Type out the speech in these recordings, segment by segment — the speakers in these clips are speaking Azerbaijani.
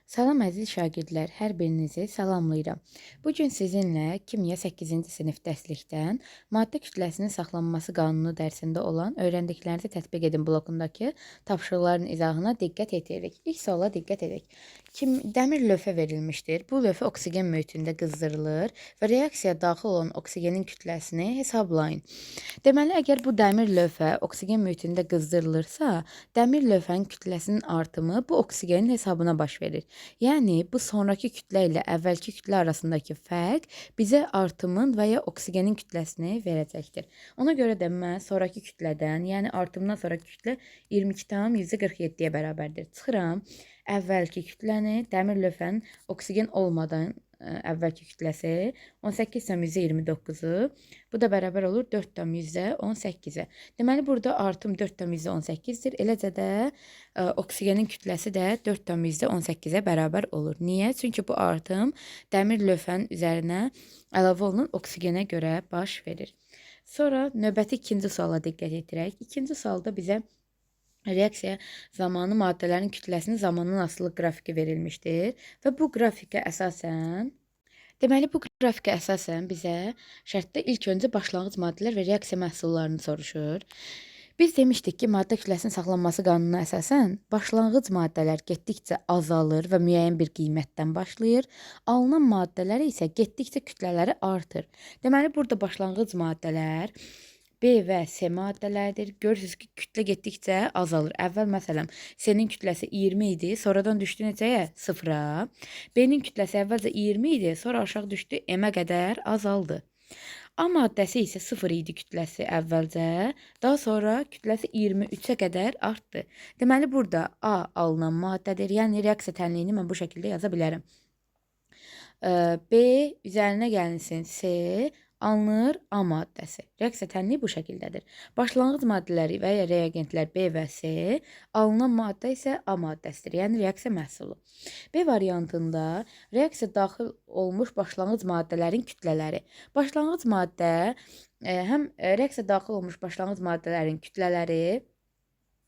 Salam əziz şagirdlər, hər birinizi salamlayıram. Bu gün sizinlə kimya 8-ci sinif dərslikdən maddə kütləsinin saxlanması qanunu dərsində olan öyrəndiklərinizi tətbiq edin blokundakı tapşırıqların izahına diqqət yetiririk. İlk suala diqqət edək. Dəmir lövhə verilmişdir. Bu lövhə oksigen mühitində qızdırılır və reaksiyaya daxil olan oksigenin kütləsini hesablayın. Deməli, əgər bu dəmir lövhə oksigen mühitində qızdırılırsa, dəmir lövhənin kütləsinin artımı bu oksigenin hesabına baş verir. Yəni, bu sonrakı kütlə ilə əvvəlki kütlə arasındakı fərq bizə artımın və ya oksigenin kütləsini verəcəkdir. Ona görə də mən sonrakı kütlədən, yəni artımdan sonrakı kütlə 22,47-yə bərabərdir. Çıxıram əvvəlki kütləni, dəmir lövhənin oksigen olmadan əvvəlki kütləsi 18,29-u. Bu da bərabər olur 4,18-ə. Deməli, burada artım 4,18-dir. Eləcə də oksigenin kütləsi də 4,18-ə bərabər olur. Niyə? Çünki bu artım dəmir lövhənin üzərinə əlavə olunan oksigenə görə baş verir. Sonra növbəti ikinci suala diqqət yetirək. İkinci sualda bizə reaksiya zamanı maddələrin kütləsinin zamandan asılı qrafiki verilmişdir və bu qrafikə əsasən Deməli, bu qrafikə əsasən bizə şərtdə ilk öncə başlanğıc maddələr və reaksiya məhsullarını soruşur. Biz demişdik ki, maddə kütləsinin saxlanması qanununa əsasən başlanğıc maddələr getdikcə azalır və müəyyən bir qiymətdən başlayır. Alınan maddələr isə getdikcə kütlələri artır. Deməli, burada başlanğıc maddələr B və C maddələrdir. Görürsünüz ki, kütlə getdikcə azalır. Əvvəl məsələn, C-nin kütləsi 20 idi, sonradan düşdü neçəyə? 0-a. B-nin kütləsi əvvəlcə 20 idi, sonra aşağı düşdü M-ə qədər azaldı. A maddəsi isə 0 idi kütləsi əvvəlcə, daha sonra kütləsi 23-ə qədər artdı. Deməli, burada A alınan maddədir. Yəni, reaksiya tənliyini mən bu şəkildə yaza bilərəm. B üzərinə gəlinsin C, alınır A maddəsi. Reaksiya tənliyi bu şəkildədir. Başlanğıc maddələri və ya reagentlər B və C, alınan maddə isə A maddəsidir. Yəni reaksiya məhsulu. B variantında reaksiya daxil olmuş başlanğıc maddələrin kütlələri. Başlanğıc maddə həm reaksiya daxil olmuş başlanğıc maddələrin kütlələri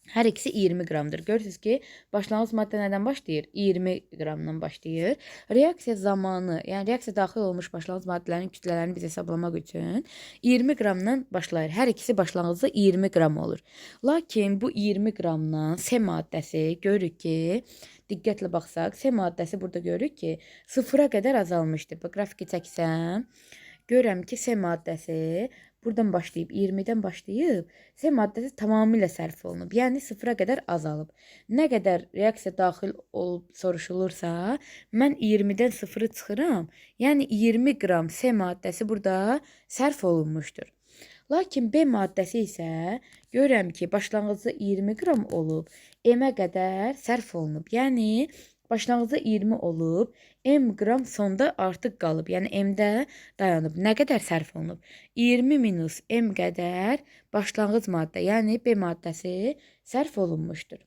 hər ikisi 20 qramdır. Görürsünüz ki, başlanğıc maddə nədən başlayır? 20 qramdan başlayır. Reaksiya zamanı, yəni reaksiya daxil olmuş başlanğıc maddələrin kütlələrini biz hesablamaq üçün 20 qramdan başlayır. Hər ikisi başlanğıcda 20 qram olur. Lakin bu 20 qramdan C maddəsi görürük ki, diqqətlə baxsaq, C maddəsi burada görürük ki, 0-a qədər azalmışdır. Bax, qrafiki çəksəm, görürəm ki, C maddəsi buradan başlayıb, 20-dən başlayıb, C maddəsi tamamilə sərf olunub. Yəni 0-a qədər azalıb. Nə qədər reaksiya daxil olub soruşulursa, mən 20-dən 0-ı çıxıram. Yəni 20 qram C maddəsi burada sərf olunmuşdur. Lakin B maddəsi isə görürəm ki, başlanğıcda 20 qram olub, M-ə qədər sərf olunub. Yəni başlanğıcda 20 olub, M qram sonda artıq qalıb. Yəni M-də dayanıb. Nə qədər sərf olunub? 20 minus M qədər başlanğıc maddə, yəni B maddəsi sərf olunmuşdur.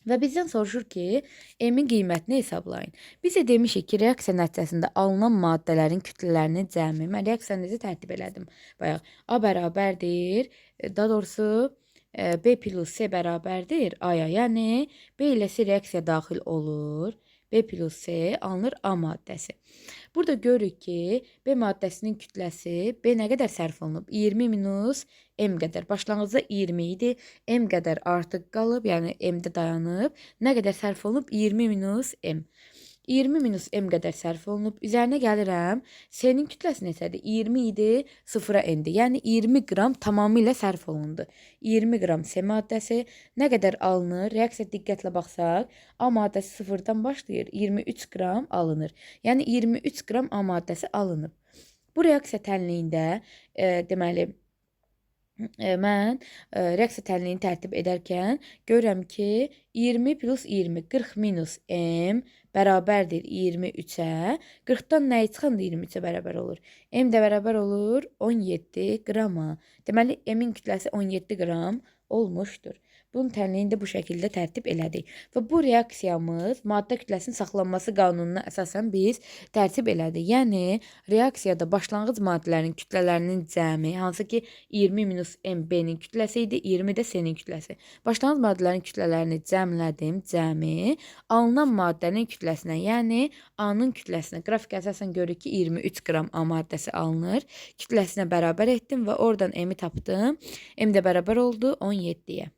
Və bizdən soruşur ki, M-in qiymətini hesablayın. Biz də demişik ki, reaksiya nəticəsində alınan maddələrin kütlələrinin cəmi. Mən reaksiyanı necə tərtib elədim? Bayaq A bərabərdir, daha doğrusu B plus C bərabərdir A-ya. Yəni B ilə C reaksiya daxil olur. B plus C alınır A maddəsi. Burada görürük ki, B maddəsinin kütləsi B nə qədər sərf olunub? 20 minus M qədər. Başlanğıcda 20 idi. M qədər artıq qalıb, yəni M-də dayanıb. Nə qədər sərf olunub? 20 minus M. 20 minus M qədər sərf olunub. Üzərinə gəlirəm. C-nin kütləsi neçədir? 20 idi, 0-a endi. Yəni 20 qram tamamilə sərf olundu. 20 qram C maddəsi nə qədər alınır? Reaksiya diqqətlə baxsaq, A maddəsi 0-dan başlayır. 23 qram alınır. Yəni 23 qram A maddəsi alınıb. Bu reaksiya tənliyində deməli, mən reaksiya tənliyini tərtib edərkən görürəm ki, 20 plus 20, 40 minus M bərabərdir 23-ə. 40-dan nəyi çıxanda 23-ə bərabər olur? M də bərabər olur 17 qrama. Deməli, M-in kütləsi 17 qram olmuşdur. Bunun tənliyini də bu şəkildə tərtib elədik. Və bu reaksiyamız maddə kütləsinin saxlanması qanununa əsasən biz tərtib elədik. Yəni reaksiyada başlanğıc maddələrin kütlələrinin cəmi, hansı ki 20 minus MB-nin kütləsi idi, 20 də C-nin kütləsi. Başlanğıc maddələrin kütlələrini cəmlədim, cəmi alınan maddənin kütləsinə, yəni A-nın kütləsinə, qrafik əsasən görürük ki, 23 qram A maddəsi alınır. Kütləsinə bərabər etdim və oradan M-i tapdım. M də bərabər oldu 17-yə.